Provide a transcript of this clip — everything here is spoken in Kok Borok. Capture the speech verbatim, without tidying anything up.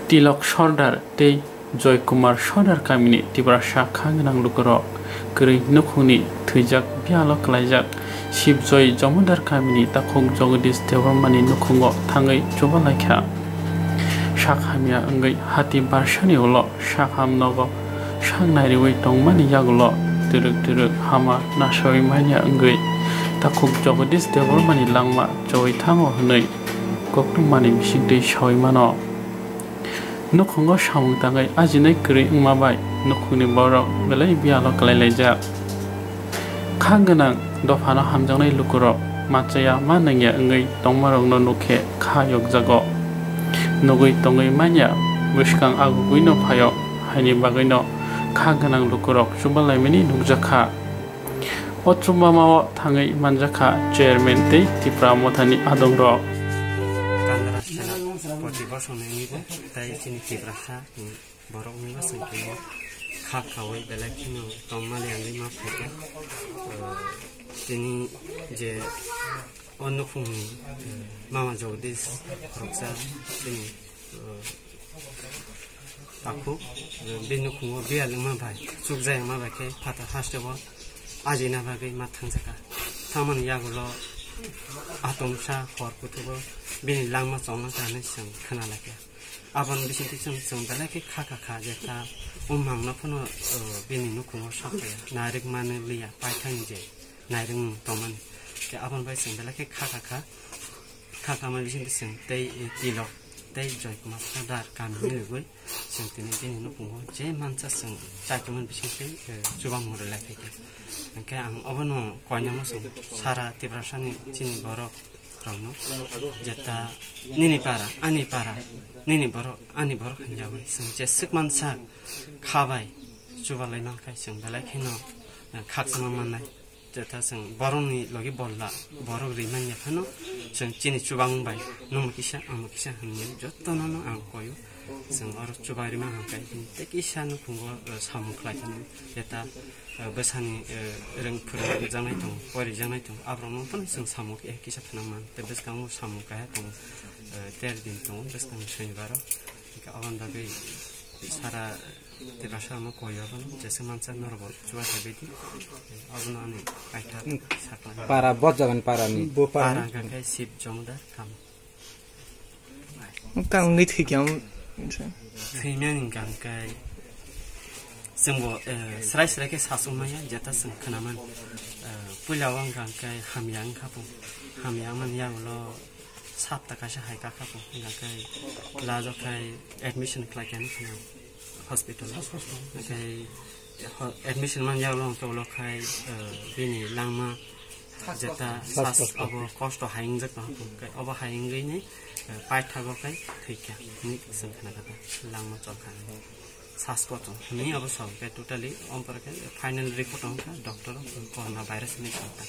Tilok Sordar tei Joy Kumar Sordar kamini Tiprasa kha gwnang lukurok kwrwi nukhungni thwijak biyalo kwlaijak Shivjoy Jomodar kamini takhuk Jagadish Debbarmani nukhungo thangwi chubalaikha. Sak hamya wngwi hati barsani ulo sak ham nogo sak nairiwi tongmani yagulo twrwk twrwk hama nasawi manya wngwi takhuk Jagadish Debbarmani langma chowi thango hwnwi koktwmani bisingtwi sawi mano. Nukhungo samung tangwi ajinai kwrwi wngma bai nukhungni borok belai biyalo kwlailaijak. Kha gwnang dophano hamjaknai lukurok machaya ma nangya wngwi tongmarokno nukhe kha yokjago. Nugwi tongwi manya bwskang agugwino phaio, haini bagwino kha gwnang lukurok chubalaimani nukjakha. O chubamao thangwi manjakha chairman tei Tipra Mothani adongrok. Kandarasla poti bosongni wngwi bo tai chini Tiprasa borok wngwi bo chwng tini kha khaui belai kheno tongmani wngwi ma phaikha. Tini je o nukhungni mama Jagadish khoroksa chini takhuk, bini nukhungo biyal wngma bai, chukjak wngma bai khe phatar hasteo ajina bagwi ma thangjakha. Thangmani yagulo atomsa hor kuthugo bini langma chongma kanwi chwng khna laikha. Aboni bisingtwi chwng, chwng belai khe kha kha kha je ta o mangno phano, o, bini nukhungo sok phaia, nairwk mani liya, paithakni je nairwkmung tongmani. Khe aboni bai chwng belai khe kha kha kha. Kha kha mani bisingtwi chwng tei, e, Tilok tei Joy Kumar Sordar kami milwgwi chwng tini bini nukhungo je mansa chwng chaitomani bisingtwi, e, chubamung rwlai phaikha. Hwnkhe ang obono koinama chwng sara Tiprasani chini borok rokno jeta nini para, ani para, nini borok, ani borok hinjawi chwng jeswk mansa kha bai chubalai mankha chwng belai kheno, eh, khakchangma mannai. Jeta chwng borokni logi bolla borok ri manya phano chwng chini chubamung bai nungmo kisa, angmo kisa hinwi jotono no ang koio. Chwng oro chubai rima hwnkhai tei kisa nukhungo, eh, samung khlai thani jeta, eh, bwsani, eh, rwng phwrwng rwjaknai tongo, porijaknai tongo, aborokno phano chwng samung khe kisa phwnang man tei bwskango samung kaiha tongo, eh, ter din tongo bwskang sonibaro. Hwnkhe aboni bagwi sara Tiprasa no koi abono jesa mansa norok bo chuba khe bidi abono ani kaithar saklang. Para bot jagan para ni. Bo para. Para hwnkha khe Sip Jomodar kam. Tang ni thwi khe ang. Thwimani hwnkha khe chwngbo, eh, srai srai khe sasuk maya jeta chwng khwnaman. Eh, puila o hwnkha khe hamya wngkha bo. Hamya wngmani yagulo sapta kaisa hai kakha bo. Hwnkha khe lajok khai admission khlai khe wngkha hospital. Hwnkhe ho-, admission man yagulo hwnkhe ulo khai, eh, bini langma jeta sas obo kosto hai wngjak tong khe obo hai wngwi ni, eh, paithago khai thwikha hinwi chwng khna kha langma chol kha sas koto hinwi obo sao khe totally ompore khe final report wngkha doctor corona virus hinwi sao kha.